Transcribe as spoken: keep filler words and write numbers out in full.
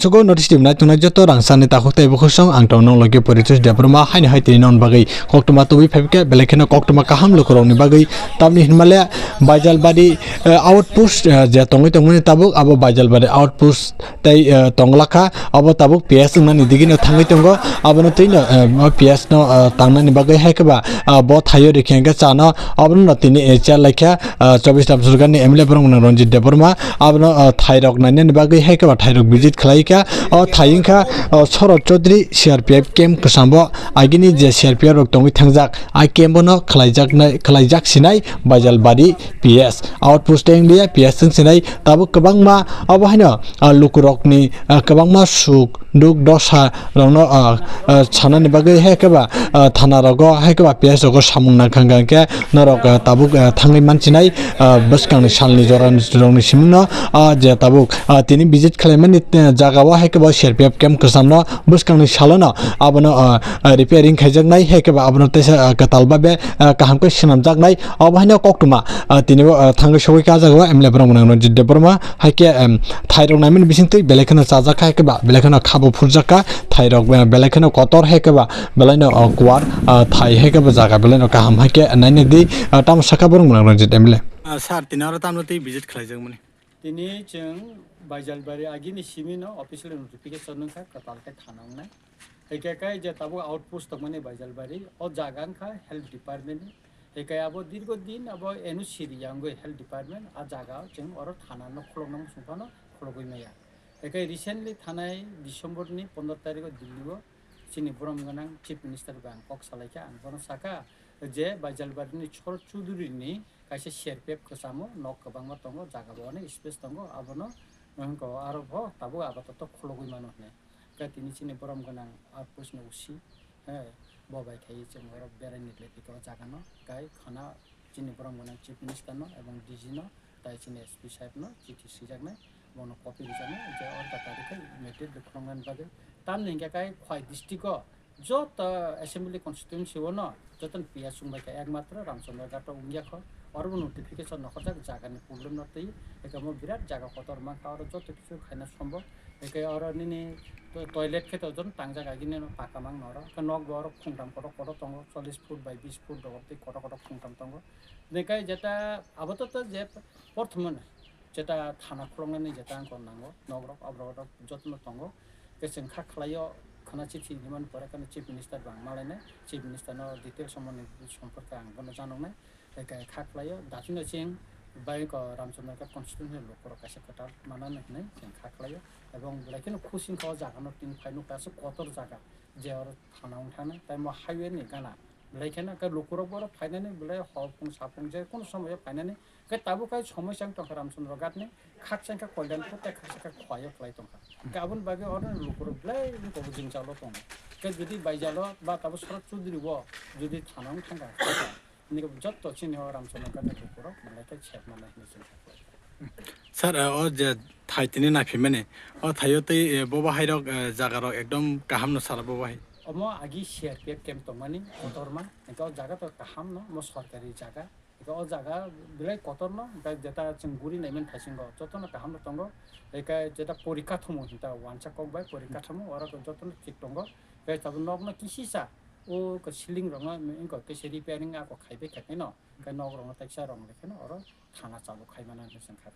Sugo notice tibnai tunai joto rang sani takhuk tei bukhuk song ang tong nong logi porichoi Debbarma haino hai tini non bagwi koktwma tubui phaikhe belai kheno koktwma kaham lukurokni bagwi tamni hinmale Baijalbari, eh, outpost, eh, je tongwi tongmani tabuk abo Baijalbari outpost tei, eh, tonglakha abo tabuk P S wngnani digino thangwi tongo abono twino, eh, P S no, eh, tangnani bagwi hai kheba, eh, bo thaio rikhe hwnkhe chano abono no tini, eh, chair laikha, ah, chobbish Tamsurgarni M L A borok mwnang Ranjit Debbarma, abono, ah, thairok nainani bagwi hai khe ba thairok visit khlai kha. O thai wngkha, ah, Sorot Chaudhary C R P F camp kwcham bo agini je C R P F rok tongwi thangjak, a camp bono khlaijaknai, khlaijak sinai Baijalbari P S. Outpost tei wngya P S wng sinai tabuk kwbangma abo haino, ah, lukurokni, ah, kwbangma suk duk dosa rokno, ah, ah, sanani bagwi hai khe ba, ah, thana rogo hai khe ba P S rogo samung nang kha hwnkhe norok, ah, tabuk, ah, thangwi mansinai, ah, bwskangni salni jora rokni simingno, ah, je tabuk, ah, tini visit khlaimani, eh, jaga o hai khe ba C R P F camp kwcham no bwskangni salo no abono, ah, ah, repairing khaijaknai hai khe ba abono teisa, ah, kwtal babe, ah, kaham khe swnamjaknai abo haino koktwma, ah, tini bo, ah, thangwi sogwi kha jaga o M L A borok mwnang Ranjit Debbarma. Hai khe, em, thairok naimani bisingtwi belai kheno chajak kha, hai khe ba belai kheno khabo phurjak kha, thairok, eh, belai kheno kotor, hai khe ba belai no, oh, kuar, ah, thai, hai khe ba jaga belai no kaham, hai khe naina di, ah, tamo sakha borok mwnang Ranjit M L A. Ah, sir, tini oro tamo twi visit khlaijak mani? Tini chwng Baijalbari agini simi no official notification wngkha, kwtal khe thana wngnai. Hai khe kai je tabuk outpost tongmani Baijalbari, o jaga wngkha health department ni. Hai khe abo dirgo din abo N O C riyangwi health department a jaga o chwng oro thana no khulokna muchung phano khulogwi maya. Hai khe recently thanai December ni pondro tarikh o Delhi o chini borom gwnang Chief Minister bai ang kok salai kha, ang bono saka je Baijalbari ni Chor Chuduri ni kaisa C R P F kwchamo nok kwbangma tongo, jaga bo onek space tongo, abono wngkha aro bo tabuk apatot khulogwi mano hinwi. Khe tini chini borom gwnang outpost ni O C, he, bo bai khai chwng oro berai ni le phi khe o jaga no kai khana chini borom gwnang Chief Minister no ebong D G no tai chini S P saheb no chithi swijak nai, bono copy rijak nai je order tari khai immediate khulong nani bagwi. Tamni hwnkhe kai Khwai district o joto assembly constituency o no joto ni P S wng bai kha, ekmatro Ramchandra Ghat o wngya kho. Oro bo notification nokhorjak jaga ni problem no twi, eke mo birat jaga kotor mankha, oro joto kisu khaina sombo. Eke oro nini to-, toilet khe to jon tangjak agini no paka mang noro. Khe nok bo oro khungtam kotor kotor tongo, chollish foot by bish foot rok tei kotor kotor khungtam tongo. Bekai jeta abo to, to je porthomon jeta thana khuloknani jeta ang kor nango, nok rok, aborok rok joto no tongo. Khe chwng kha khlaio, khana chithi hinmani pore khana Chief Minister bo ang malainai, Chief Minister no details somoni somporke ang bono janoknai. Hai khe kha khlaio, dakhino chwng bai ko Ramchandra Ghat constituency ni lukurok kaisa kwtal manani hinwi chwng kha khlaio. Ebong belai kheno khusi wngkha o jaga no tini phai nukha aswk kotor jaga je oro thana wng thangna, tei mo highway ni gana belai kheno khe lukurok bo oro phainani belai hor phung saphung je kono somoyo phainani. Khe tabuk hai somoi chang tongkha Ramchandra Ghat ni, khakchang kha Kalyanpur tei khakchang kha Khwai o khlai tongkha. Khe aboni bagwi oro lukurok belai wngkha bo jwngjalo tongo. Khe jodi baijalo ba tabuk Sorot Chudri bo jodi thana wng thangkha, nini jotto chini o Ramchandra Ghat ni lukurok belai khe sep manai hinwi chwng kha. Sir, eh, o je thai tini naphimani, o thaio tei, eh, bobo hairok, eh, jagarok ekdom kaham no sala bobo hai. Omo agi C R P F camp tongmani kotorma, hwnkhe o jaga to kaham no, omo sorkari jaga. Hwnkhe o jaga belai kotor no, hwnkhe jeta chwng guri naimani thaisingo jotono kaham no tongo. Hwnkhe jeta porikha thumo hinta wansa kok bai porikha thumo, oro jotono thik tongo. Hwnkhe tabuk nokno kisisa o ceiling rokno wngkha kisa repairing ako khaibai khaikhe no, hwnkhe nok rokno teksa rong rikhe no oro thana chalu khaimani hinwi chwng kha.